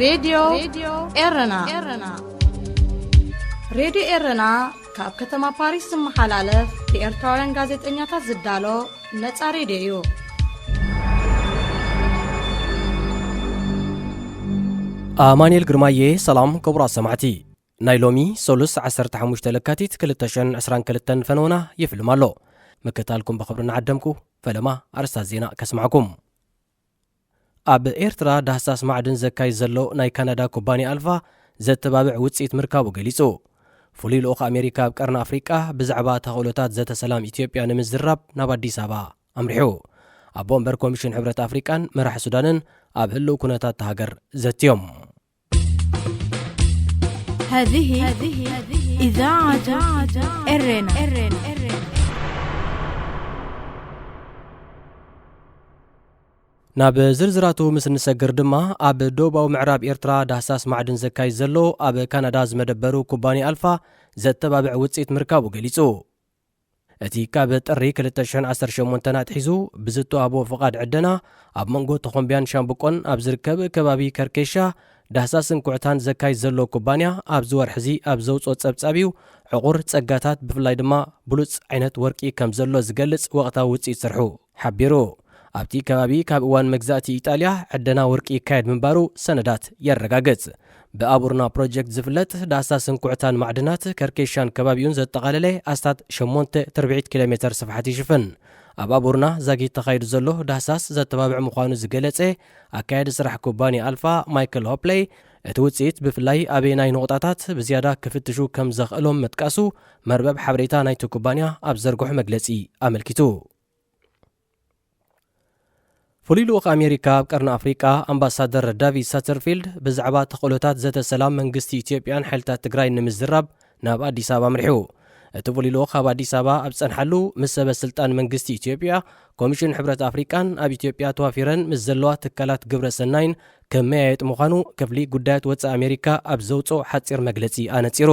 ሬድዮ ኤረና። ሬድዮ ኤረና ካብ ከተማ ፓሪስ ዝመሓላለፍ ብኤርትራውያን ጋዜጠኛታት ዝዳሎ ነጻ ሬድዮ እዩ። ኣማኑኤል ግርማየ። ሰላም ክቡራት ሰማዕቲ። ናይ ሎሚ ሰሉስ ዓሰርተ ሓሙሽተ ለካቲት ክልተ ሽሕን ዕስራን ክልተን ፈነወና ይፍልም ኣሎ። ምክታልኩም ብኽብሪ እናዓደምኩ፣ ፈለማ ኣርእስታት ዜና ከስማዕኩም። ኣብ ኤርትራ ዳህሳስ ማዕድን ዘካይድ ዘሎ ናይ ካናዳ ኩባንያ ኣልፋ ዘተባብዕ ውጽኢት ምርካቡ ገሊጹ። ፍሉይ ልኡኽ ኣሜሪካ ኣብ ቀርኒ ኣፍሪቃ ብዛዕባ ተኽእሎታት ዘተ ሰላም ኢትዮጵያ ንምዝራብ ናብ ኣዲስ ኣበባ ኣምሪሑ። ኣቦ ወንበር ኮሚሽን ሕብረት ኣፍሪቃን መራሒ ሱዳንን ኣብ ህልው ኩነታት እታ ሃገር ዘትዮም። هذه إذاعة إرنا. ናብ ዝርዝራቱ ምስ እንሰግር ድማ፣ ኣብ ደቡባዊ ምዕራብ ኤርትራ ዳህሳስ ማዕድን ዘካይድ ዘሎ ኣብ ካናዳ ዝመደበሩ ኩባንያ ኣልፋ ዘተባብዕ ውጽኢት ምርካቡ ገሊጹ። እቲ ካብ ጥሪ ክልተ ሽሕን ዓሰርተ ሸሞንተን ኣትሒዙ ብዝተዋህቦ ፍቓድ ዕደና፣ ኣብ መንጎ ተኾምቢያን ሻምብቆን ኣብ ዝርከብ ከባቢ ከርኬሻ ዳህሳስን ኩዕታን ዘካይድ ዘሎ ኩባንያ፣ ኣብዚ ወርሒ እዚ ኣብ ዘውጽኦ ጸብጻብ እዩ፣ ዕቑር ጸጋታት፣ ብፍላይ ድማ ብሉጽ ዓይነት ወርቂ ከም ዘሎ ዝገልጽ ወቕታዊ ውጽኢት ስርሑ ሓቢሩ። ኣብቲ ከባቢ ካብ እዋን መግዛእቲ ኢጣልያ ዕደና ወርቂ ይካየድ ምንባሩ ሰነዳት የረጋግጽ። ብኣቡርና ፕሮጀክት ዝፍለጥ ዳህሳስን ኩዕታን ማዕድናት ከርኬሻን ከባቢኡን ዘጠቓለለ ኣስታት ሸሞንተ ትርብዒት ኪሎ ሜተር ስፍሓት ይሽፍን። ኣብ ኣቡርና ዛጊት ተኻይዱ ዘሎ ዳህሳስ ዘተባብዕ ምዃኑ ዝገለጸ ኣካያዲ ስራሕ ኩባንያ ኣልፋ ማይክል ሆፕለይ፣ እቲ ውጽኢት ብፍላይ ኣበየናይ ነቑጣታት ብዝያዳ ክፍትሹ ከም ዘኽእሎም ምጥቃሱ መርበብ ሓበሬታ ናይቲ ኩባንያ ኣብ ዘርግሖ መግለጺ ኣመልኪቱ። ፍሉይ ልኡኽ ኣሜሪካ ኣብ ቀርኒ ኣፍሪቃ ኣምባሳደር ዳቪድ ሳተርፊልድ ብዛዕባ ተኽእሎታት ዘተ ሰላም መንግስቲ ኢትዮጵያን ሓይልታት ትግራይ ንምዝራብ ናብ ኣዲስ ኣበባ ኣምሪሑ። እቲ ፍሉይ ልኡኽ ኣብ ኣዲስ ኣበባ ኣብ ጸንሓሉ፣ ምስ ሰበ ስልጣን መንግስቲ ኢትዮጵያ፣ ኮሚሽን ሕብረት ኣፍሪቃን ኣብ ኢትዮጵያ ተዋፊረን ምስ ዘለዋ ትካላት ግብረ ሰናይን ክመያየጥ ምዃኑ ክፍሊ ጉዳያት ወጻኢ ኣሜሪካ ኣብ ዘውጽኦ ሓጺር መግለጺ ኣነጺሩ።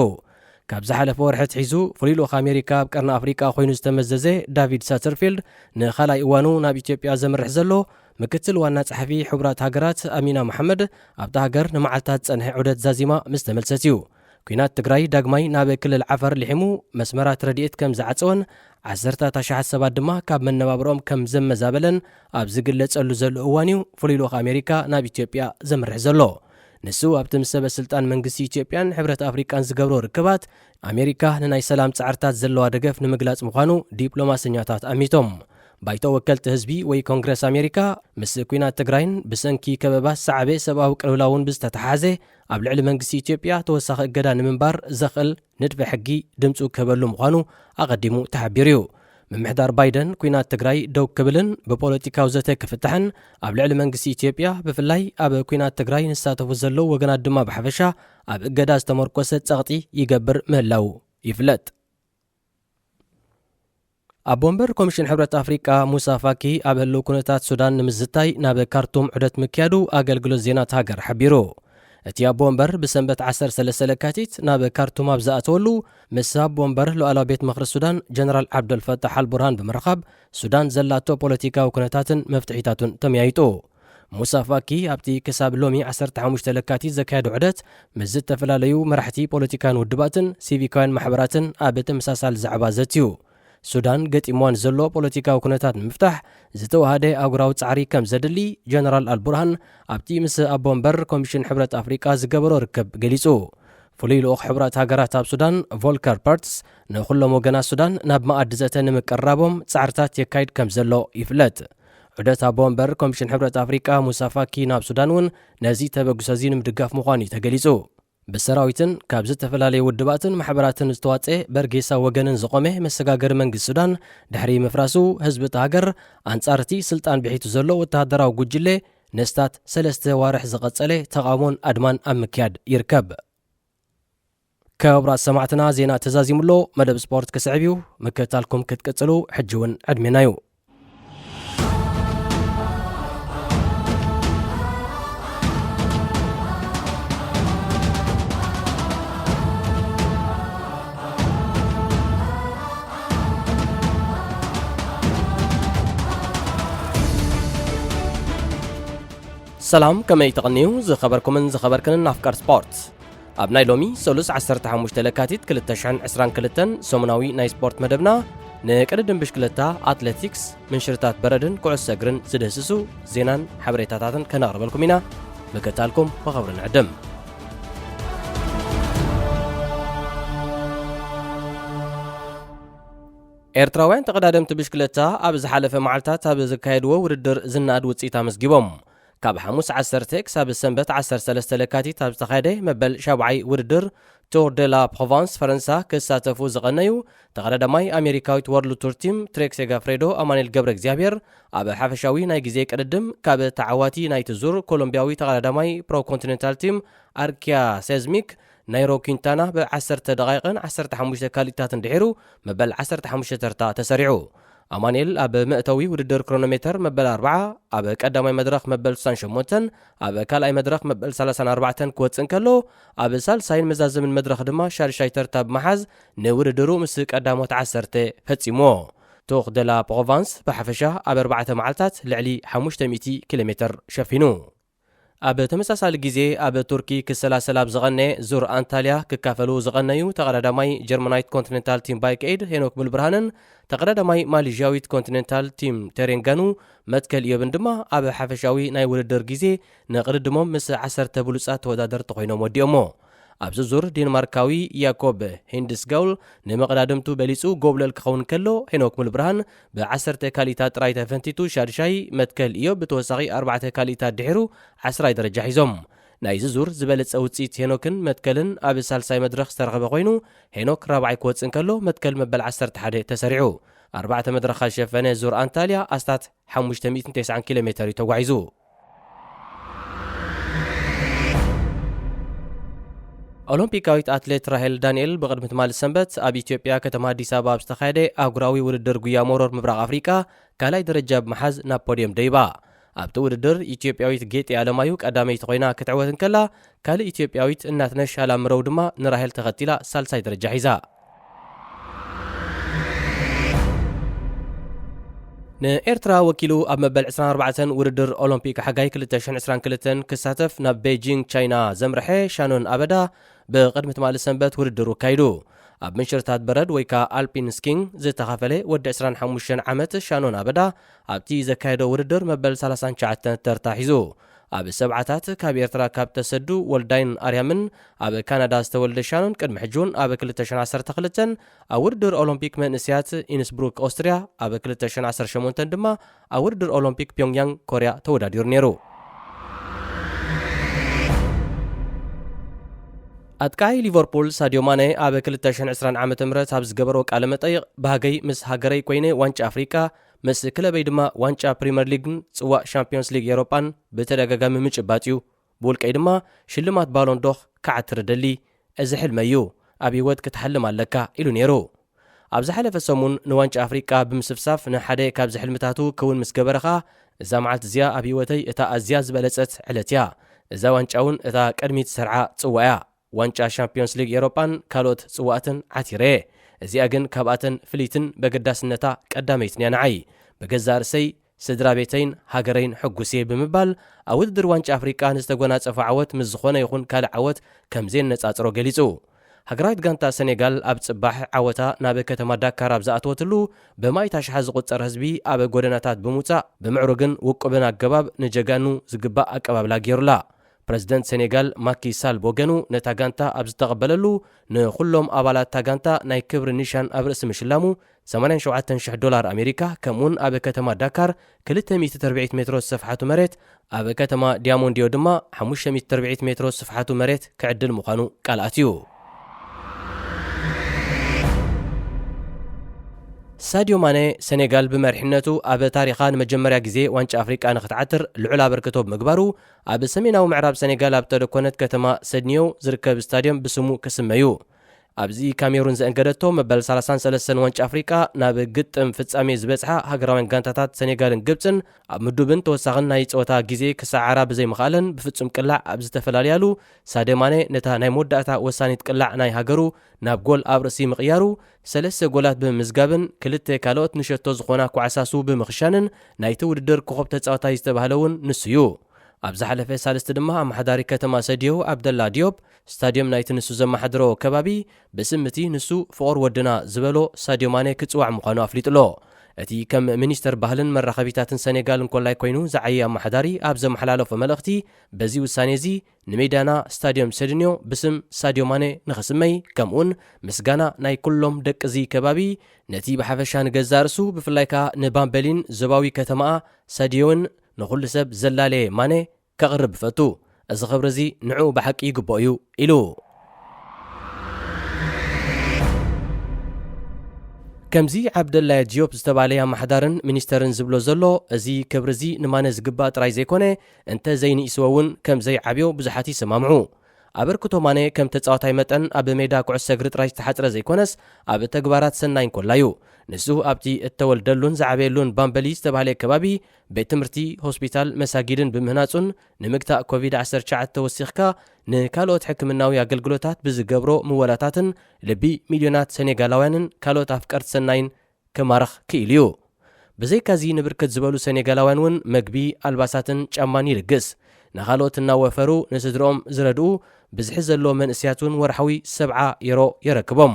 ካብ ዝሓለፈ ወርሒ ኣትሒዙ ፍሉይ ልኡኽ ኣሜሪካ ኣብ ቀርኒ ኣፍሪቃ ኮይኑ ዝተመዘዘ ዳቪድ ሳተርፊልድ ንኻልኣይ እዋኑ ናብ ኢትዮጵያ ዘምርሕ ዘሎ፣ ምክትል ዋና ጸሓፊ ሕቡራት ሃገራት ኣሚና መሓመድ ኣብታ ሃገር ንመዓልታት ዝጸንሐ ዑደት ዛዚማ ምስ ተመልሰት እዩ። ኲናት ትግራይ ዳግማይ ናብ ክልል ዓፈር ልሒሙ መስመራት ረድኤት ከም ዝዓጸወን ዓሰርታት ኣሽሓት ሰባት ድማ ካብ መነባብሮኦም ከም ዘመዛበለን ኣብ ዝግለጸሉ ዘሎ እዋን እዩ ፍሉይ ልኡኽ ኣሜሪካ ናብ ኢትዮጵያ ዘምርሕ ዘሎ። ንሱ ኣብቲ ምስ ሰበ ስልጣን መንግስቲ ኢትዮጵያን ሕብረት ኣፍሪቃን ዝገብሮ ርክባት፣ ኣሜሪካ ንናይ ሰላም ጻዕርታት ዘለዋ ደገፍ ንምግላጽ ምዃኑ ዲፕሎማሰኛታት ኣሚቶም። ባይቶ ወከልቲ ህዝቢ ወይ ኮንግረስ ኣሜሪካ፣ ምስ ኲናት ትግራይን ብሰንኪ ከበባ ዝሰዓበ ሰብኣዊ ቅልውላውን ብዝተተሓሓዘ፣ ኣብ ልዕሊ መንግስቲ ኢትዮጵያ ተወሳኺ እገዳ ንምንባር ዘኽእል ንድፈ ሕጊ ድምጹ ክህበሉ ምዃኑ ኣቐዲሙ ተሓቢሩ እዩ። ምምሕዳር ባይደን፣ ኲናት ትግራይ ደው ክብልን ብፖለቲካዊ ዘተ ክፍታሕን፣ ኣብ ልዕሊ መንግስቲ ኢትዮጵያ፣ ብፍላይ ኣብ ኲናት ትግራይ ንሳተፉ ዘለዉ ወገናት ድማ ብሓፈሻ፣ ኣብ እገዳ ዝተመርኮሰ ጸቕጢ ይገብር ምህላዉ ይፍለጥ። ኣቦ ወንበር ኮሚሽን ሕብረት ኣፍሪቃ ሙሳ ፋኪ ኣብ ህልው ኩነታት ሱዳን ንምዝታይ ናብ ካርቱም ዑደት ምክያዱ ኣገልግሎት ዜና እታ ሃገር ሓቢሩ። እቲ ኣቦ ወንበር ብሰንበት ዓሰርተ ሰለስተ ለካቲት ናብ ካርቱም ኣብ ዝኣተወሉ፣ ምስ ኣቦ ወንበር ሉዓላዊ ቤት ምኽሪ ሱዳን ጀነራል ዓብደልፈታሕ ኣልቡርሃን ብምርኻብ፣ ሱዳን ዘላቶ ፖለቲካዊ ኩነታትን መፍትሒታቱን ተመያይጡ። ሙሳ ፋኪ ኣብቲ ክሳብ ሎሚ ዓሰርተ ሓሙሽተ ለካቲት ዘካየዶ ዑደት፣ ምስ ዝተፈላለዩ መራሕቲ ፖለቲካን ውድባትን ሲቪካውያን ማሕበራትን ኣብ ተመሳሳሊ ዛዕባ ዘትዩ። ሱዳን ገጢምዋ ንዘሎ ፖለቲካዊ ኩነታት ንምፍታሕ ዝተዋሃደ ኣህጉራዊ ጻዕሪ ከም ዘድሊ ጀነራል ኣልቡርሃን ኣብቲ ምስ ኣቦ ወንበር ኮሚሽን ሕብረት ኣፍሪቃ ዝገበሮ ርክብ ገሊጹ። ፍሉይ ልኡኽ ሕቡራት ሃገራት ኣብ ሱዳን ቮልከር ፐርትስ ንኹሎም ወገናት ሱዳን ናብ መኣዲ ዘተ ንምቅርራቦም ጻዕርታት የካይድ ከም ዘሎ ይፍለጥ። ዑደት ኣቦ ወንበር ኮሚሽን ሕብረት ኣፍሪቃ ሙሳ ፋኪ ናብ ሱዳን እውን ነዚ ተበግሶ እዚ ንምድጋፍ ምዃኑ እዩ ተገሊጹ። ብሰራዊትን ካብ ዝተፈላለዩ ውድባትን ማሕበራትን ዝተዋጸኤ በርጌሳ ወገንን ዝቖመ መሰጋገሪ መንግስቲ ሱዳን ድሕሪ ምፍራሱ፣ ህዝቢ እታ ሃገር ኣንጻር እቲ ስልጣን ብሒቱ ዘሎ ወተሃደራዊ ጉጅለ ነስታት ሰለስተ ዋርሕ ዝቐጸለ ተቓውሞን ኣድማን ኣብ ምክያድ ይርከብ። ክቡራት ሰማዕትና፣ ዜና ተዛዚሙ ኣሎ። መደብ ስፖርት ክስዕብ እዩ። ምክትታልኩም ክትቅጽሉ ሕጂ እውን ዕድሜና እዩ። ሰላም፣ ከመይ ተቐንዩ ዝኸበርኩምን ዝኸበርክንን ኣፍቃር ስፖርት? ኣብ ናይ ሎሚ ሰሉስ ዓሰርተ ሓሙሽተ ለካቲት ክልተ ሽሕን ዕስራን ክልተን ሰሙናዊ ናይ ስፖርት መደብና፣ ንቅድድም ብሽክለታ፣ ኣትሌቲክስ፣ ምንሽርታት በረድን ኩዕሶ እግርን ዝድህስሱ ዜናን ሓበሬታታትን ከነቕርበልኩም ኢና። ምክታልኩም ብኽብሪ ንዕድም። ኤርትራውያን ተቐዳደምቲ ብሽክለታ ኣብ ዝሓለፈ መዓልታት ኣብ ዘካየድዎ ውድድር ዝነኣድ ውጽኢት ኣመዝጊቦም። ካብ ሓሙስ ዓሰርተ ክሳብ ሰንበት ዓሰርተ ሰለስተ ለካቲት ኣብ ዝተኻየደ መበል ሻብዓይ ውድድር ቱር ደ ላ ፕሮቫንስ ፈረንሳ ክሳተፉ ዝቐነዩ ተቐዳዳማይ ኣሜሪካዊት ወርልድ ቱር ቲም ትሬክ ሴጋፍሬዶ ኣማኑኤል ገብረ እግዚኣብሔር ኣብ ሓፈሻዊ ናይ ግዜ ቅድድም ካብ ተዓዋቲ ናይቲ ዙር ኮሎምቢያዊ ተቐዳዳማይ ፕሮ ኮንቲኔንታል ቲም ኣርኪያ ሴዝሚክ ናይሮ ኪንታና ብ ዓሰርተ ደቓይቕን ዓሰርተ ሓሙሽተ ካልኢታትን ድሒሩ መበል ዓሰርተ ሓሙሽተ ተርታ ተሰሪዑ። ኣማኑኤል ኣብ መእተዊ ውድድር ክሮኖሜተር መበል ኣርብዓ፣ ኣብ ቀዳማይ መድረኽ መበል ስሳን ሸሞንተን፣ ኣብ ካልኣይ መድረኽ መበል ሰላሳን ኣርባዕተን ክወጽእ እንከሎ፣ ኣብ ሳልሳይን መዛዘምን መድረኽ ድማ ሻድሻይ ተርታ ብምሓዝ ንውድድሩ ምስ ቀዳሞት ዓሰርተ ፈጺምዎ። ቱር ደ ላ ፕሮቫንስ ብሓፈሻ ኣብ ኣርባዕተ መዓልታት ልዕሊ ሓሙሽተ ሚእቲ ኪሎ ሜተር ሸፊኑ። ኣብ ተመሳሳሊ ግዜ ኣብ ቱርኪ ክሰላሰል ኣብ ዝቐነ ዙር ኣንታልያ ክካፈሉ ዝቐነዩ ተቐዳዳማይ ጀርመናዊት ኮንቲኔንታል ቲም ባይክ ኤድ ሄኖክ ሙልብርሃንን ተቐዳዳማይ ማሌዥያዊት ኮንቲኔንታል ቲም ቴሬንጋኑ መትከል ኢዮብን ድማ ኣብ ሓፈሻዊ ናይ ውድድር ግዜ ንቕድድሞም ምስ ዓሰርተ ብሉጻት ተወዳደርቲ ኮይኖም ወዲኦሞ። ኣብዚ ዙር ዴንማርካዊ ያኮብ ሂንድስጋውል ንመቐዳድምቱ በሊጹ ጎብለል ክኸውን ከሎ፣ ሄኖክ ሙልብርሃን ብዓሰርተ ካልኢታት ጥራይ ተፈንቲቱ ሻድሻይ፣ መትከል ኢዮብ ብተወሳኺ ኣርባዕተ ካልኢታት ድሒሩ ዓስራይ ደረጃ ሒዞም። ናይዚ ዙር ዝበለጸ ውጽኢት ሄኖክን መትከልን ኣብ ሳልሳይ መድረኽ ዝተረኸበ ኮይኑ፣ ሄኖክ ራብዓይ ክወጽእ እንከሎ፣ መትከል መበል ዓሰርተ ሓደ ተሰሪዑ። ኣርባዕተ መድረኻት ዝሸፈነ ዙር ኣንታልያ ኣስታት ሓሙሽተ ሚእትን ተስዓን ኪሎ ሜተር እዩ ተጓዒዙ። ኦሎምፒካዊት ኣትሌት ራሄል ዳንኤል ብቕድሚ ትማሊ ሰንበት ኣብ ኢትዮጵያ ከተማ ኣዲስ ኣበባ ኣብ ዝተኻየደ ኣህጉራዊ ውድድር ጉያ መሮር ምብራቕ ኣፍሪቃ ካልኣይ ደረጃ ብምሓዝ ናብ ፖድየም ደይባ። ኣብቲ ውድድር ኢትዮጵያዊት ጌጤ ኣለማዩ ቀዳመይቲ ኮይና ክትዕወት እንከላ፣ ካልእ ኢትዮጵያዊት እናትነሽ ኣላምረው ድማ ንራሄል ተኸቲላ ሳልሳይ ደረጃ ሒዛ። ንኤርትራ ወኪሉ ኣብ መበል ዕስራን ኣርባዕተን ውድድር ኦሎምፒክ ሓጋይ ክልተ ሽሕን ዕስራን ክልተን ክሳተፍ ናብ ቤጂንግ ቻይና ዘምርሐ ሻኖን ኣበዳ ብቕድሚ ትማሊ ሰንበት ውድድሩ ኣካይዱ። ኣብ ምንሽርታት በረድ ወይ ከኣ ኣልፒን ስኪንግ ዝተኻፈለ ወዲ ዕስራን ሓሙሽተን ዓመት ሻኖን ኣበዳ ኣብቲ ዘካየዶ ውድድር መበል ሰላሳን ትሽዓተን ተርታ ሒዙ። ኣብ ሰብዓታት ካብ ኤርትራ ካብ ተሰዱ ወልዳይን ኣርያምን ኣብ ካናዳ ዝተወልደ ሻኖን ቅድሚ ሕጂ እውን ኣብ ክልተ ሽሕን ዓሰርተ ክልተን ኣብ ውድድር ኦሎምፒክ መንእሰያት ኢንስብሩክ ኦስትርያ፣ ኣብ ክልተ ሽሕን ዓሰርተ ሸሞንተን ድማ ኣብ ውድድር ኦሎምፒክ ፒዮንግያንግ ኮርያ ተወዳዲሩ ነይሩ። ኣጥቃዓይ ሊቨርፑል ሳድዮ ማነ ኣብ ክልተ ሽሕን ዕስራን ዓመተ ምህረት ኣብ ዝገበሮ ቃለ መጠይቕ፣ ባህገይ ምስ ሃገረይ ኮይነ ዋንጫ ኣፍሪቃ፣ ምስ ክለበይ ድማ ዋንጫ ፕሪምየር ሊግን ጽዋእ ሻምፒዮንስ ሊግ ኤውሮጳን ብተደጋጋሚ ምጭባጥ እዩ። ብውልቀይ ድማ ሽልማት ባሎን ዶር ክዓትር እደሊ። እዚ ሕልመይ እዩ። ኣብ ህይወት ክትሓልም ኣለካ፣ ኢሉ ነይሩ። ኣብ ዝሓለፈ ሰሙን ንዋንጫ ኣፍሪቃ ብምስፍሳፍ ንሓደ ካብዚ ሕልምታቱ ክውን ምስ ገበረ ኸኣ፣ እዛ መዓልቲ እዚኣ ኣብ ህይወተይ እታ ኣዝያ ዝበለጸት ዕለት እያ። እዛ ዋንጫ እውን እታ ቅድሚት ዝሰርዓ ጽዋ እያ። ዋንጫ ሻምፒዮንስ ሊግ ኤውሮጳን ካልኦት ጽዋኣትን ዓቲረ እየ። እዚኣ ግን ካብኣተን ፍልይትን በገዳስነታ ቀዳመይትን እያ ንዓይ። ብገዛእ ርእሰይ፣ ስድራ ቤተይን ሃገረይን ሕጉስ እየ ብምባል፣ ኣብ ውድድር ዋንጫ ኣፍሪቃ ንዝተጎናጸፎ ዓወት ምስ ዝኾነ ይኹን ካልእ ዓወት ከም ዘየነጻጽሮ ገሊጹ። ሃገራዊት ጋንታ ሰኔጋል ኣብ ጽባሕ ዓወታ ናብ ከተማ ዳካር ኣብ ዝኣተወትሉ፣ ብማእት ኣሽሓት ዝቑጸር ህዝቢ ኣብ ጎደናታት ብምውጻእ፣ ብምዕሩግን ውቁብን ኣገባብ ንጀጋኑ ዝግባእ ኣቀባብላ ገይሩላ። ፕረዚደንት ሰኔጋል ማኪ ሳል ብወገኑ ነታ ጋንታ ኣብ ዝተቐበለሉ፣ ንኹሎም ኣባላት እታ ጋንታ ናይ ክብሪ ኒሻን ኣብ ርእሲ ምሽላሙ፣ ሰማንያን ሸውዓተን ሽሕ ዶላር ኣሜሪካ፣ ከምኡውን ኣብ ከተማ ዳካር ክልተ ሚእቲ ተርብዒት ሜትሮ ዝሰፍሓቱ መሬት፣ ኣብ ከተማ ዲያሞንዲዮ ድማ ሓሙሽተ ሚእቲ ተርብዒት ሜትሮ ዝስፍሓቱ መሬት ክዕድል ምዃኑ ቃል ኣትዩ። ሳድዮ ማነ፣ ሰኔጋል ብመሪሕነቱ ኣብ ታሪኻ ንመጀመርያ ግዜ ዋንጫ ኣፍሪቃ ንኽትዓትር ልዑል ኣበርክቶ ብምግባሩ፣ ኣብ ሰሜናዊ ምዕራብ ሰኔጋል ኣብ ተደኮነት ከተማ ሰድኒዮ ዝርከብ ስታድዮም ብስሙ ክስመ እዩ። ኣብዚ ካሜሩን ዘእንገደቶ መበል ሰላሳን ሰለስተን ዋንጫ ኣፍሪቃ ናብ ግጥም ፍጻሜ ዝበጽሓ ሃገራውያን ጋንታታት ሰኔጋልን ግብጽን ኣብ ምዱብን ተወሳኽን ናይ ጸወታ ግዜ ክሰዓራ ብዘይምኽኣለን ብፍጹም ቅላዕ ኣብ ዝተፈላልያሉ፣ ሳድዮ ማነ ነታ ናይ መወዳእታ ወሳኒት ቅላዕ ናይ ሃገሩ ናብ ጎል ኣብ ርእሲ ምቕያሩ፣ ሰለስተ ጎላት ብምምዝጋብን ክልተ ካልኦት ንሸቶ ዝኾና ኳዕሳሱ ብምኽሻንን ናይቲ ውድድር ኮኸብ ተጻዋታይ ዝተባህለ እውን ንሱ እዩ። ኣብ ዝሓለፈ ሳልስቲ ድማ ኣመሓዳሪ ከተማ ሰድዮ ኣብደላ ዲዮብ፣ ስታድዮም ናይቲ ንሱ ዘመሓድሮ ከባቢ ብስም እቲ ንሱ ፍቑር ወድና ዝበሎ ሳድዮ ማነ ክጽዋዕ ምዃኑ ኣፍሊጡ ኣሎ። እቲ ከም ሚኒስተር ባህልን መራኸቢታትን ሰኔጋል እንኮላይ ኮይኑ ዝዓየ ኣመሓዳሪ ኣብ ዘመሓላለፎ መልእኽቲ፣ በዚ ውሳኔ እዚ ንሜዳና ስታድዮም ሰድንዮ ብስም ሳድዮ ማነ ንኽስመይ፣ ከምኡውን ምስጋና ናይ ኩሎም ደቂ እዚ ከባቢ ነቲ ብሓፈሻ ንገዛእ ርእሱ፣ ብፍላይ ከኣ ንባምበሊን ዞባዊ ከተማኣ ሰድዮን ንኹሉ ሰብ ዘላለየ ማነ ከቕርብ እፈቱ። እዚ ክብሪ እዚ ንዕኡ ብሓቂ ይግብኦ እዩ ኢሉ። ከምዚ ዓብደላይ ዲዮፕ ዝተባህለ ኣመሓዳርን ሚኒስተርን ዝብሎ ዘሎ፣ እዚ ክብሪ እዚ ንማነ ዝግባእ ጥራይ ዘይኮነ፣ እንተ ዘይንኢስዎ እውን ከም ዘይዓብዮ ብዙሓት ይሰማምዑ። ኣበርክቶ ማነ ከም ተጻዋታይ መጠን ኣብ ሜዳ ኩዕሶ እግሪ ጥራይ ዝተሓጽረ ዘይኮነስ፣ ኣብ ተግባራት ሰናይ እንኮላዩ። ንሱ ኣብቲ እተወልደሉን ዝዓበየሉን ባምበሊ ዝተባህለ ከባቢ ቤት ትምህርቲ፣ ሆስፒታል፣ መሳጊድን ብምህናጹን ንምግታእ ኮቪድ ዓሰርተ ትሽዓተ ተወሲኽካ ንካልኦት ሕክምናዊ ኣገልግሎታት ብዝገብሮ ምወላታትን ልቢ ሚልዮናት ሰኔጋላውያንን ካልኦት ኣፍቀርቲ ሰናይን ክማርኽ ክኢሉ እዩ። ብዘይካዚ ንብርክት ዝበሉ ሰኔጋላውያን እውን መግቢ፣ ኣልባሳትን ጫማን ይልግስ። ንኻልኦት እናወፈሩ ንስድርኦም ዝረድኡ ብዝሒ ዘሎ መንእስያት እውን ወርሓዊ ሰብዓ ዩሮ የረክቦም።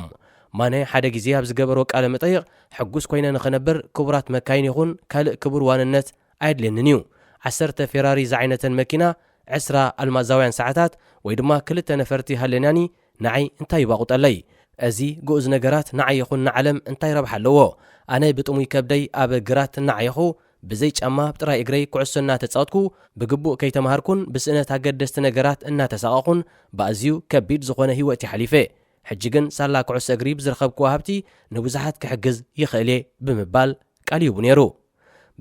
ማነ ሓደ ግዜ ኣብ ዝገበሮ ቃለ መጠይቕ፣ ሕጉስ ኮይነ ንኽነብር ክቡራት መካይን ይኹን ካልእ ክቡር ዋንነት ኣየድልየንን እዩ። ዓሰርተ ፌራሪ ዝዓይነተን መኪና፣ ዕስራ ኣልማዛውያን ሰዓታት ወይ ድማ ክልተ ነፈርቲ ሃለናኒ ንዓይ እንታይ ይባቑጠለይ? እዚ ግኡዝ ነገራት ንዓይ ይኹን ንዓለም እንታይ ረብሓ ኣለዎ? ኣነ ብጥሙይ ከብደይ ኣብ ግራት እናዓየኹ፣ ብዘይ ጫማ ብጥራይ እግረይ ኩዕሶ እናተጻወትኩ፣ ብግቡእ ከይተማሃርኩን ብስእነት ኣገደስቲ ነገራት እናተሳቐኹን ብኣዝዩ ከቢድ ዝኾነ ህይወት ይሓሊፈ። ሕጂ ግን ሳላ ኩዕሶ እግሪ ብዝረኸብክዎ ሃብቲ ንብዙሓት ክሕግዝ ይኽእል እየ ብምባል ቃል ይህቡ ነይሩ።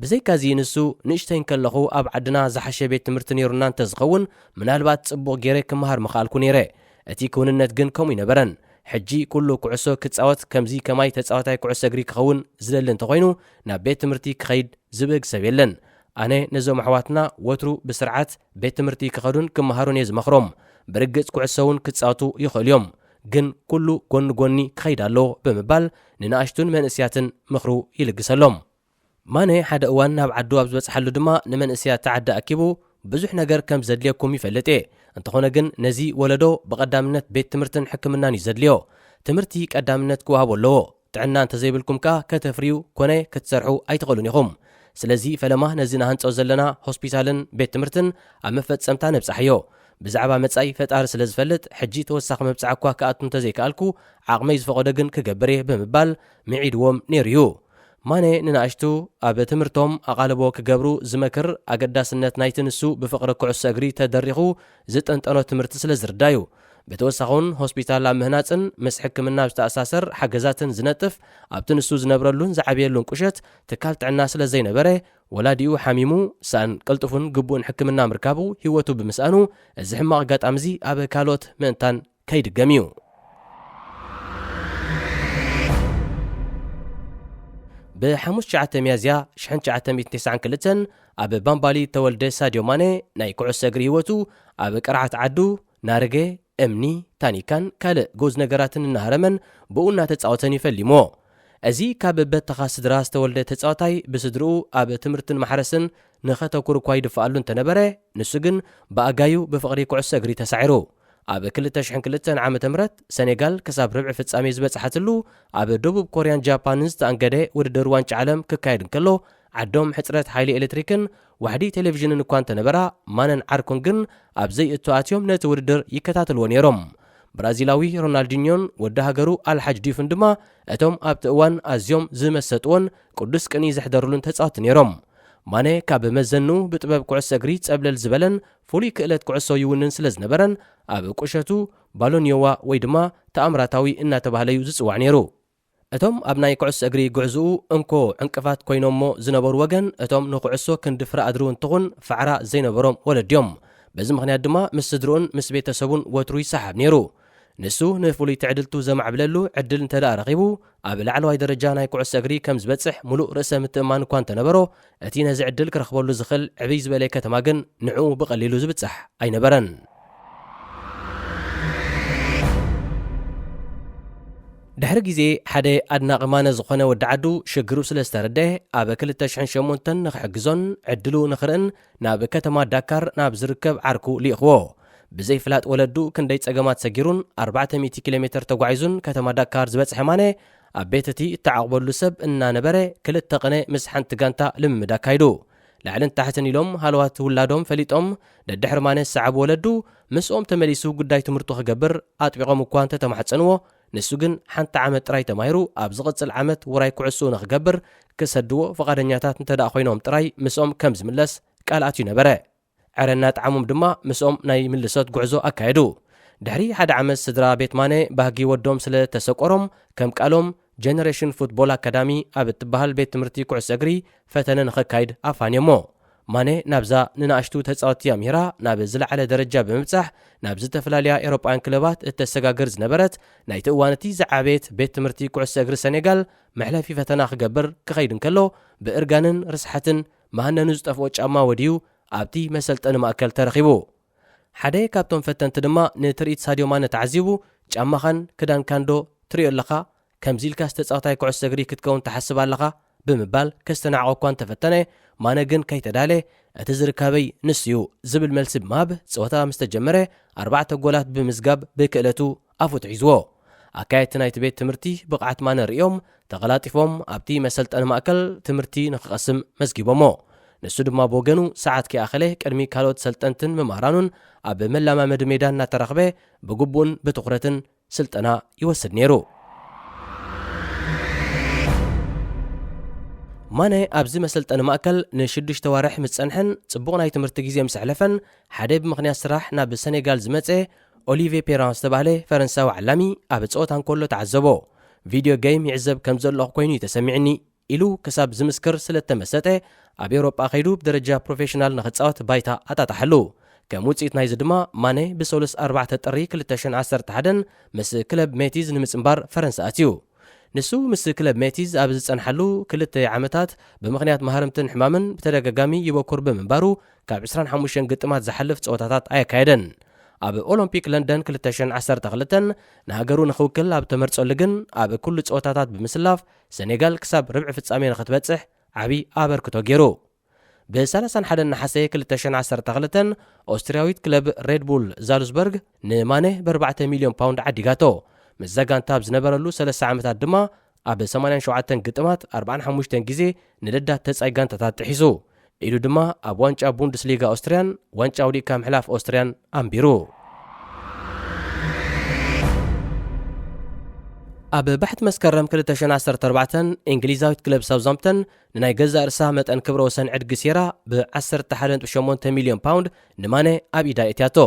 ብዘይካዚ ንሱ ንእሽተይ እንከለኹ ኣብ ዓድና ዝሓሸ ቤት ትምህርቲ ነይሩና እንተዝኸውን ምናልባት ጽቡቕ ገይረ ክመሃር ምኸኣልኩ ነይረ። እቲ ክውንነት ግን ከምኡ ኣይነበረን። ሕጂ ኩሉ ኩዕሶ ክጻወት ከምዚ ከማይ ተጻዋታይ ኩዕሶ እግሪ ክኸውን ዝደሊ እንተኾይኑ ናብ ቤት ትምህርቲ ክኸይድ ዝብህግ ሰብ የለን። ኣነ ነዞም ኣሕዋትና ወትሩ ብስርዓት ቤት ትምህርቲ ክኸዱን ክመሃሩን እየ ዝመኽሮም። ብርግጽ ኩዕሶ እውን ክጻወቱ ይኽእሉ እዮም፣ ግን ኩሉ ጎኒ ጎኒ ክኸይድ ኣለዎ ብምባል ንንኣሽቱን መንእስያትን ምኽሩ ይልግሰሎም። ማነ ሓደ እዋን ናብ ዓዱ ኣብ ዝበጽሓሉ ድማ ንመንእስያት ዓዲ ኣኪቡ ብዙሕ ነገር ከም ዘድልየኩም ይፈልጥ እየ። እንተኾነ ግን ነዚ ወለዶ ብቐዳምነት ቤት ትምህርትን ሕክምናን እዩ ዘድልዮ። ትምህርቲ ቀዳምነት ክወሃቦ ኣለዎ። ጥዕና እንተዘይብልኩም ከኣ ከተፍርዩ ኮነ ክትሰርሑ ኣይትኽእሉን ኢኹም። ስለዚ ፈለማ ነዚ ንሃንጾ ዘለና ሆስፒታልን ቤት ትምህርትን ኣብ መፈጸምታ ነብጽሓዮ። ብዛዕባ መጻኢ ፈጣሪ ስለ ዝፈልጥ፣ ሕጂ ተወሳኺ መብጽዓ እኳ ክኣቱ እንተዘይከኣልኩ፣ ዓቕመይ ዝፈቐዶ ግን ክገብር እየ ብምባል ምዒድዎም ነይሩ እዩ። ማነ ንናእሽቱ ኣብ ትምህርቶም ኣቓልቦ ክገብሩ ዝመክር፣ ኣገዳስነት ናይቲ ንሱ ብፍቕሪ ኩዕሶ እግሪ ተደሪኹ ዝጠንጠኖ ትምህርቲ ስለ ዝርዳዩ። ብተወሳኺ እውን ሆስፒታል ኣብ ምህናጽን ምስ ሕክምና ኣብ ዝተኣሳሰር ሓገዛትን ዝነጥፍ፣ ኣብቲ ንሱ ዝነብረሉን ዝዓብየሉን ቁሸት ትካል ጥዕና ስለ ዘይነበረ፣ ወላዲኡ ሓሚሙ፣ ሳእን ቅልጡፍን ግቡእን ሕክምና ምርካቡ ህይወቱ ብምስኣኑ፣ እዚ ሕማቕ ኣጋጣሚ እዚ ኣብ ካልኦት ምእንታን ከይድገም እዩ። ብሓሙስ ትሽዓተ ሚያዝያ ሽሕን ትሽዓተ ሚእትን ተስዓን ክልተን ኣብ ባምባሊ ተወልደ ሳድዮ ማነ ናይ ኩዕሶ እግሪ ህይወቱ ኣብ ቅርዓት ዓዱ ናርገ፣ እምኒ፣ ታኒካን ካልእ ግኡዝ ነገራትን እናሃረመን ብኡ እናተጻወተን እዩ ፈሊምዎ። እዚ ካብ በተኻ ስድራ ዝተወልደ ተጻዋታይ ብስድርኡ ኣብ ትምህርትን ማሕረስን ንኸተኩር እኳ ይድፍኣሉ እንተነበረ፣ ንሱ ግን ብኣጋዩ ብፍቕሪ ኩዕሶ እግሪ ተሳዒሩ። ኣብ ክልተ ሽሕን ክልተን ዓመተ ምህረት ሰኔጋል ክሳብ ርብዒ ፍጻሜ ዝበጽሓትሉ ኣብ ደቡብ ኮርያን ጃፓንን ዝተኣንገደ ውድድር ዋንጫ ዓለም ክካየድ እንከሎ፣ ዓዶም ሕጽረት ሓይሊ ኤሌክትሪክን ዋሕዲ ቴሌቪዥንን እኳ እንተነበራ፣ ማነን ዓርኩን ግን ኣብ ዘይእቶ ኣትዮም ነቲ ውድድር ይከታተልዎ ነይሮም። ብራዚላዊ ሮናልዲኞን ወዲ ሃገሩ ኣልሓጅ ዲዩፍን ድማ እቶም ኣብቲ እዋን ኣዝዮም ዝመሰጥዎን ቅዱስ ቅኒ ዘሕደሩሉን ተጻወትቲ ነይሮም። ማነ ካብ መዘንኡ ብጥበብ ኩዕሶ እግሪ ጸብለል ዝበለን ፍሉይ ክእለት ኩዕሶ ይውንን ስለ ዝነበረን፣ ኣብ ቁሸቱ ባሎንዮዋ ወይ ድማ ተኣምራታዊ እናተባህለ እዩ ዝጽዋዕ ነይሩ። እቶም ኣብ ናይ ኩዕሶ እግሪ ጉዕዝኡ እንኮ ዕንቅፋት ኮይኖሞ ዝነበሩ ወገን፣ እቶም ንኩዕሶ ክንዲ ፍረ ኣድሩ እንትኹን ፋዕራ ዘይነበሮም ወለድዮም። በዚ ምኽንያት ድማ ምስ ስድርኡን ምስ ቤተሰቡን ወትሩ ይሰሓብ ነይሩ። ንሱ ንፍሉይ ትዕድልቱ ዘማዕብለሉ ዕድል እንተ ደኣ ረኺቡ፣ ኣብ ላዕለዋይ ደረጃ ናይ ኩዕሶ እግሪ ከም ዝበጽሕ ሙሉእ ርእሰ ምትእምማን እኳ እንተነበሮ፣ እቲ ነዚ ዕድል ክረኽበሉ ዝኽእል ዕብይ ዝበለ ከተማ ግን ንዕኡ ብቐሊሉ ዝብጻሕ ኣይነበረን። ድሕሪ ግዜ ሓደ ኣድናቒ ማነ ዝኾነ ወዲ ዓዱ ሽግሩ ስለ ዝተረድአ፣ ኣብ ክልተ ሽሕን ሸሞንተን ንኽሕግዞን ዕድሉ ንኽርእን ናብ ከተማ ዳካር ናብ ዝርከብ ዓርኩ ልኢኽዎ። ብዘይፍላጥ ወለዱ ክንደይ ጸገማት ሰጊሩን ኣርባዕተ ሚእቲ ኪሎ ሜትር ተጓዒዙን ከተማ ዳካር ዝበጽሐ ማነ፣ ኣብ ቤት እቲ እተዓቕበሉ ሰብ እናነበረ ክልተ ቅነ ምስ ሓንቲ ጋንታ ልምምድ ኣካይዱ። ላዕልን ታሕትን ኢሎም ሃለዋት ውላዶም ፈሊጦም ደድሕሪ ማነ ዝሰዓቡ ወለዱ ምስኦም ተመሊሱ ጉዳይ ትምህርቱ ክገብር ኣጥቢቖም እኳ እንተተማሕጸንዎ፣ ንሱ ግን ሓንቲ ዓመት ጥራይ ተማሂሩ ኣብ ዝቕጽል ዓመት ውራይ ኩዕሶኡ ንኽገብር ክሰድዎ ፍቓደኛታት እንተ ደኣ ኮይኖም ጥራይ ምስኦም ከም ዝምለስ ቃል ኣትዩ ነበረ። ዕረ እናጠዓሞም ድማ ምስኦም ናይ ምልሶት ጉዕዞ ኣካየዱ። ድሕሪ ሓደ ዓመት ስድራ ቤት ማነ ባህጊ ወዶም ስለ ተሰቆሮም ከም ቃሎም ጀነሬሽን ፉትቦል ኣካዳሚ ኣብ እትበሃል ቤት ትምህርቲ ኩዕሶ እግሪ ፈተነ ንኸካይድ ኣፋንዮሞ። ማነ ናብዛ ንንኣሽቱ ተጻወትቲ ኣምሂራ ናብ ዝለዓለ ደረጃ ብምብጻሕ ናብ ዝተፈላለያ ኤውሮጳውያን ክለባት እተሰጋግር ዝነበረት ናይቲ እዋን እቲ ዝዓበየት ቤት ትምህርቲ ኩዕሶ እግሪ ሰኔጋል መሕለፊ ፈተና ክገብር ክኸይድ እንከሎ ብእርጋንን ርስሓትን መሃነኑ ዝጠፍኦ ጫማ ወድዩ ኣብቲ መሰልጠኒ ማእከል ተረኺቡ። ሓደ ካብቶም ፈተንቲ ድማ ንትርኢት ሳድዮ ማነ ተዓዚቡ፣ "ጫማኻን ክዳንካን ዶ ትርእዮ ኣለኻ? ከምዚ ኢልካስ ተጻዋታይ ኩዕሶ እግሪ ክትከውን ትሓስብ ኣለኻ?" ብምባል ከስተናዕቖ እኳ እንተፈተነ፣ ማነ ግን ከይተዳለ፣ "እቲ ዝርካበይ ንሱ'ዩ" ዝብል መልሲ ብምሃብ፣ ጸወታ ምስ ተጀመረ፣ ኣርባዕተ ጎላት ብምዝጋብ ብክእለቱ ኣፉ ትሒዝዎ። ኣካየድቲ ናይቲ ቤት ትምህርቲ ብቕዓት ማነ ርእዮም፣ ተቐላጢፎም ኣብቲ መሰልጠኒ ማእከል ትምህርቲ ንኽቐስም መዝጊቦሞ። ንሱ ድማ ብወገኑ፣ ሰዓት ከይኣኸለ ቅድሚ ካልኦት ሰልጠንትን መማህራኑን ኣብ መለማመዲ ሜዳ እናተራኽበ ብግቡእን ብትኹረትን ስልጠና ይወስድ ነይሩ። ማነ ኣብዚ መሰልጠኒ ማእከል ንሽዱሽተ ዋርሕ ምስ ጸንሐን ጽቡቕ ናይ ትምህርቲ ግዜ ምስ ኣሕለፈን፣ ሓደ ብምኽንያት ስራሕ ናብ ሰኔጋል ዝመጸ ኦሊቬ ፔራን ዝተባህለ ፈረንሳዊ ዓላሚ ኣብ ጸወታ እንከሎ ተዓዘቦ። "ቪድዮ ጌም ይዕዘብ ከም ዘለኹ ኮይኑ እዩ ተሰሚዕኒ" ኢሉ ክሳብ ዝምስክር ስለ እተመሰጠ፣ ኣብ ኤውሮጳ ከይዱ ብደረጃ ፕሮፌሽናል ንኽጻወት ባይታ ኣጣጣሓሉ። ከም ውጽኢት ናይዚ ድማ፣ ማነ ብሰሉስ ኣርባዕተ ጥሪ ክልተ ሽሕን ዓሰርተ ሓደን ምስ ክለብ ሜቲዝ ንምጽንባር ፈረንሳ ኣትዩ። ንሱ ምስ ክለብ ሜቲዝ ኣብ ዝጸንሓሉ ክልተ ዓመታት፣ ብምኽንያት ማህረምትን ሕማምን ብተደጋጋሚ ይበኩር ብምንባሩ፣ ካብ ዕስራን ሓሙሽተን ግጥማት ዝሓልፍ ጸወታታት ኣየካየደን። ኣብ ኦሎምፒክ ለንደን ክልተ ሽሕን ዓሰርተ ክልተን ንሃገሩ ንኽውክል ኣብ ተመርጸሉ ግን፣ ኣብ ኩሉ ጸወታታት ብምስላፍ፣ ሰኔጋል ክሳብ ርብዒ ፍጻሜ ንኽትበጽሕ ዓቢ ኣበርክቶ ገይሩ። ብ ሰላሳን ሓደን ነሓሰ ክልተ ሽሕን ዓሰርተ ክልተን ኦስትርያዊት ክለብ ሬድ ቡል ዛልስበርግ ንማነ ብ ኣርባዕተ ሚልዮን ፓውንድ ዓዲጋቶ። ምስዛ ጋንታ ኣብ ዝነበረሉ ሰለስተ ዓመታት ድማ ኣብ ሰማንያን ሸውዓተን ግጥማት ኣርባዓን ሓሙሽተን ግዜ ንደዳት ተጻይ ጋንታታት ጥሒሱ። ኢሉ ድማ ኣብ ዋንጫ ቡንደስሊጋ ኦስትርያን ዋንጫ ውዲቕካ ምሕላፍ ኦስትርያን ኣንቢሩ። ኣብ ባሕቲ መስከረም ክልተ ሽሕን ዓሰርተ ኣርባዕተን፣ እንግሊዛዊት ክለብ ሳውዝሃምፕተን ንናይ ገዛእ ርእሳ መጠን ክብረ ወሰን ዕድጊ ሴራ ብ ዓሰርተ ሓደ ነጥቢ ሸሞንተ ሚልዮን ፓውንድ ንማነ ኣብ ኢዳ የእትያቶ።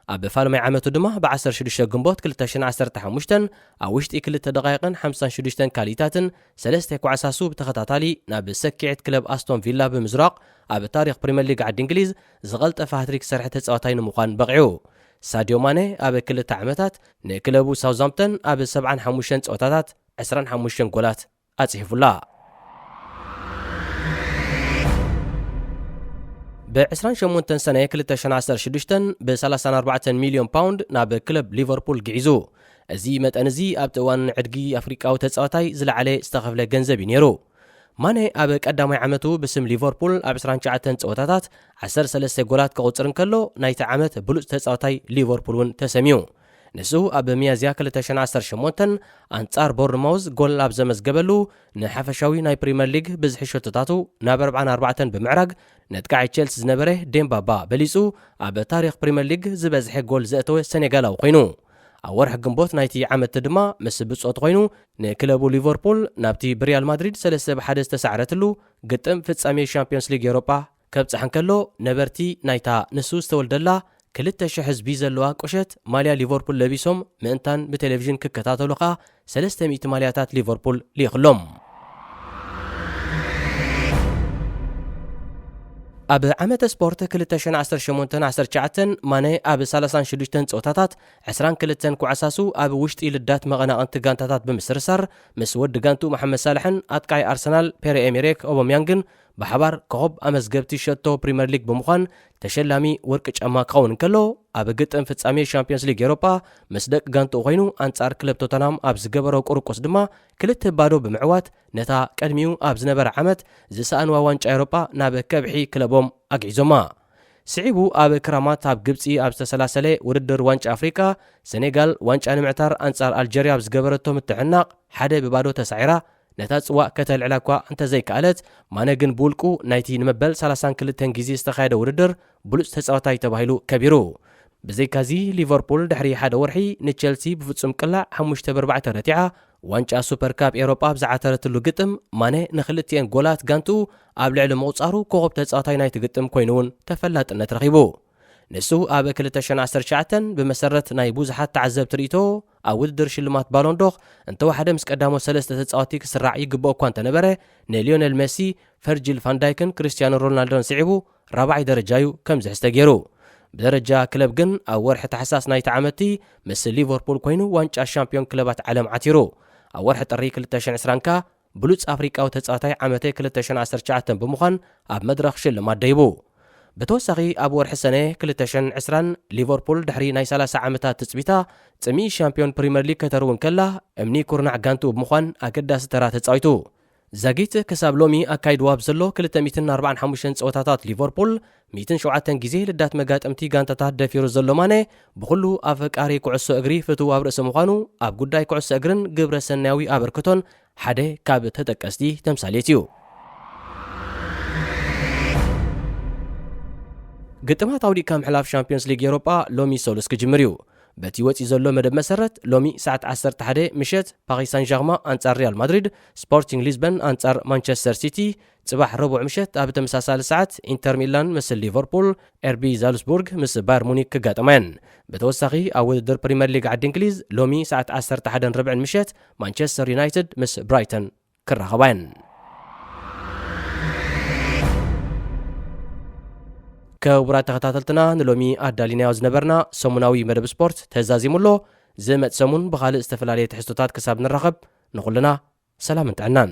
ኣብ ፋልማይ ዓመቱ ድማ ብ ዓሰርተ ሽዱሽተ ግንቦት ክልተ ሽሕን ዓሰርተ ሓሙሽተን ኣብ ውሽጢ ክልተ ደቓይቕን ሓምሳን ሽዱሽተን ካልኢታትን ሰለስተ ኮዓሳሱ ብተኸታታሊ ናብ ሰኪዕት ክለብ ኣስቶን ቪላ ብምዝራቕ ኣብ ታሪኽ ፕሪምየር ሊግ ዓዲ እንግሊዝ ዝቐልጠፈ ሃትሪክ ዝሰርሐ ተጻዋታይ ንምዃን በቒዑ። ሳድዮ ማነ ኣብ ክልተ ዓመታት ንክለቡ ሳውዝሃምፕተን ኣብ ሰብዓን ሓሙሽተን ጸወታታት ዕስራን ሓሙሽተን ጎላት ኣጽሒፉላ። ብ ዕስራን ሸሞንተን ሰነ ክልተ ሽሕን ዓሰርተ ሽዱሽተን ብ ሰላሳን ኣርባዕተን ሚልዮን ፓውንድ ናብ ክለብ ሊቨርፑል ግዒዙ። እዚ መጠን እዚ ኣብቲ እዋን ንዕድጊ ኣፍሪቃዊ ተጻዋታይ ዝለዓለ ዝተኸፍለ ገንዘብ እዩ ነይሩ። ማነ ኣብ ቀዳማይ ዓመቱ ብስም ሊቨርፑል ኣብ ዕስራን ትሽዓተን ጸወታታት ዓሰርተ ሰለስተ ጎላት ከቑጽር እንከሎ፣ ናይቲ ዓመት ብሉጽ ተጻዋታይ ሊቨርፑል እውን ተሰምዩ። ንሱ ኣብ ሚያዝያ ክልተ ሽሕን ዓሰርተ ሸሞንተን ኣንጻር ቦርንማውዝ ጎል ኣብ ዘመዝገበሉ፣ ንሓፈሻዊ ናይ ፕሪምየር ሊግ ብዝሒ ሸቶታቱ ናብ ኣርብዓን ኣርባዕተን ብምዕራግ፣ ነጥቃዒ ቸልሲ ዝነበረ ዴምባባ በሊጹ፣ ኣብ ታሪኽ ፕሪምየር ሊግ ዝበዝሐ ጎል ዘእተወ ሰኔጋላዊ ኮይኑ። ኣብ ወርሒ ግንቦት ናይቲ ዓመት ድማ ምስ ብጾቱ ኮይኑ ንክለቡ ሊቨርፑል ናብቲ ብሪያል ማድሪድ ሰለስተ ብ ሓደ ዝተሳዕረትሉ ግጥም ፍጻሜ ሻምፒዮንስ ሊግ ኤውሮጳ ከብጽሕ እንከሎ፣ ነበርቲ ናይታ ንሱ ዝተወልደላ ክልተ ሽሕ ህዝቢ ዘለዋ ቁሸት ማልያ ሊቨርፑል ለቢሶም ምእንታን ብቴሌቪዥን ክከታተሉ ከኣ ሰለስተ ሚእቲ ማልያታት ሊቨርፑል ልኢኽሎም። ኣብ ዓመተ ስፖርት ክልተ ሽሕን ዓሰርተ ሸሞንተን ዓሰርተ ትሽዓተን ማነ ኣብ ሰላሳን ሽዱሽተን ጸወታታት ዕስራን ክልተን ኮዓሳሱ ኣብ ውሽጢ ልዳት መቐናቕንቲ ጋንታታት ብምስርሳር ምስ ወዲ ጋንቱ መሓመድ ሳልሕን ኣጥቃዒ ኣርሰናል ፔረ ኤሜሪክ ኦቦምያንግን ብሓባር ኮኸብ ኣመዝገብቲ ሸቶ ፕሪምየር ሊግ ብምዃን ተሸላሚ ወርቂ ጫማ ክኸውን እንከሎ፣ ኣብ ግጥም ፍጻሜ ሻምፒዮንስ ሊግ ኤውሮጳ ምስ ደቂ ጋንትኡ ኮይኑ ኣንጻር ክለብ ቶተንሃም ኣብ ዝገበሮ ቁርቁስ ድማ ክልተ ባዶ ብምዕዋት ነታ ቀድሚኡ ኣብ ዝነበረ ዓመት ዝሰኣንዋ ዋንጫ ኤውሮጳ ናብ ከብሒ ክለቦም ኣግዒዞማ። ስዒቡ ኣብ ክራማት ኣብ ግብጺ ኣብ ዝተሰላሰለ ውድድር ዋንጫ ኣፍሪቃ፣ ሰኔጋል ዋንጫ ንምዕታር ኣንጻር ኣልጀርያ ኣብ ዝገበረቶ ምትዕናቕ ሓደ ብባዶ ተሳዒራ ነታ ጽዋእ ከተልዕላ እኳ እንተዘይከኣለት፣ ማነ ግን ብውልቁ ናይቲ ንመበል ሰላሳን ክልተን ግዜ ዝተኻየደ ውድድር ብሉጽ ተጻዋታይ ተባሂሉ ከቢሩ። ብዘይካዚ ሊቨርፑል ድሕሪ ሓደ ወርሒ ንቸልሲ ብፍጹም ቅላዕ ሓሙሽተ ብኣርባዕተ ረቲዓ ዋንጫ ሱፐር ካፕ ኤውሮጳ ኣብ ዝዓተረትሉ ግጥም ማነ ንክልቲኤን ጎላት ጋንትኡ ኣብ ልዕሊ ምቑጻሩ ኮኸብ ተጻዋታይ ናይቲ ግጥም ኮይኑ እውን ተፈላጥነት ረኺቡ። ንሱ ኣብ ክልተ ሽሕን ዓሰርተ ትሽዓተን ብመሰረት ናይ ብዙሓት ተዓዘብቲ ርእይቶ ኣብ ውድድር ሽልማት ባሎን ዶር እንተወሓደ ምስ ቀዳሞት ሰለስተ ተጻወትቲ ክስራዕ ይግብኦ እኳ እንተነበረ፣ ንሊዮነል ሜሲ፣ ቨርጂል ቫንዳይክን ክርስቲያኖ ሮናልዶን ስዒቡ ራብዓይ ደረጃ እዩ ከም ዝሕዝ ተገይሩ። ብደረጃ ክለብ ግን ኣብ ወርሒ ታሕሳስ ናይቲ ዓመትቲ ምስ ሊቨርፑል ኮይኑ ዋንጫ ሻምፒዮን ክለባት ዓለም ዓቲሩ። ኣብ ወርሒ ጥሪ ክልተ ሽሕን ዕስራን ከኣ ብሉጽ ኣፍሪቃዊ ተጻዋታይ ዓመተ ክልተ ሽሕን ዓሰርተ ትሽዓተን ብምዃን ኣብ መድረኽ ሽልማት ደይቡ። ብተወሳኺ ኣብ ወርሒ ሰነ ክልተ ሽሕን ዕስራን ሊቨርፑል ድሕሪ ናይ ሰላሳ ዓመታት ትጽቢታ ጽምኢ ሻምፒዮን ፕሪምየር ሊግ ከተርውን ከላ እምኒ ኩርናዕ ጋንትኡ ብምዃን ኣገዳሲ ተራ ተጻዊቱ። ዛጊት ክሳብ ሎሚ ኣካይድዎ ኣብ ዘሎ ክልተ ሚእትን ኣርባዓን ሓሙሽተን ጸወታታት ሊቨርፑል ሚእትን ሸውዓተን ግዜ ልዳት መጋጠምቲ ጋንታታት ደፊሩ ዘሎ ማነ ብኹሉ ኣፈቃሪ ኩዕሶ እግሪ ፍትው ኣብ ርእሲ ምዃኑ ኣብ ጉዳይ ኩዕሶ እግርን ግብረ ሰናያዊ ኣበርክቶን ሓደ ካብ ተጠቀስቲ ተምሳሌት እዩ። ግጥማት ኣውዲቕካ ምሕላፍ ሻምፒዮንስ ሊግ ኤውሮጳ ሎሚ ሰሉስ ክጅምር እዩ። በቲ ወጺኡ ዘሎ መደብ መሰረት ሎሚ ሰዓት ዓሰርተ ሓደ ምሸት ፓሪስ ሳን ጀርማ ኣንጻር ሪያል ማድሪድ፣ ስፖርቲንግ ሊዝበን ኣንጻር ማንቸስተር ሲቲ፣ ጽባሕ ረቡዕ ምሸት ኣብ ተመሳሳሊ ሰዓት ኢንተር ሚላን ምስ ሊቨርፑል፣ ኤርቢ ዛልስቡርግ ምስ ባየር ሙኒክ ክጋጠማ እየን። ብተወሳኺ ኣብ ውድድር ፕሪምየር ሊግ ዓዲ እንግሊዝ ሎሚ ሰዓት ዓሰርተ ሓደን ርብዕን ምሸት ማንቸስተር ዩናይትድ ምስ ብራይተን ክራኸባ እየን። ክቡራት ተኸታተልትና ንሎሚ ኣዳሊናዮ ዝነበርና ሰሙናዊ መደብ ስፖርት ተዛዚሙ ኣሎ። ዝመጽእ ሰሙን ብኻልእ ዝተፈላለየ ትሕዝቶታት ክሳብ ንራኸብ ንኹልና ሰላምን ጥዕናን።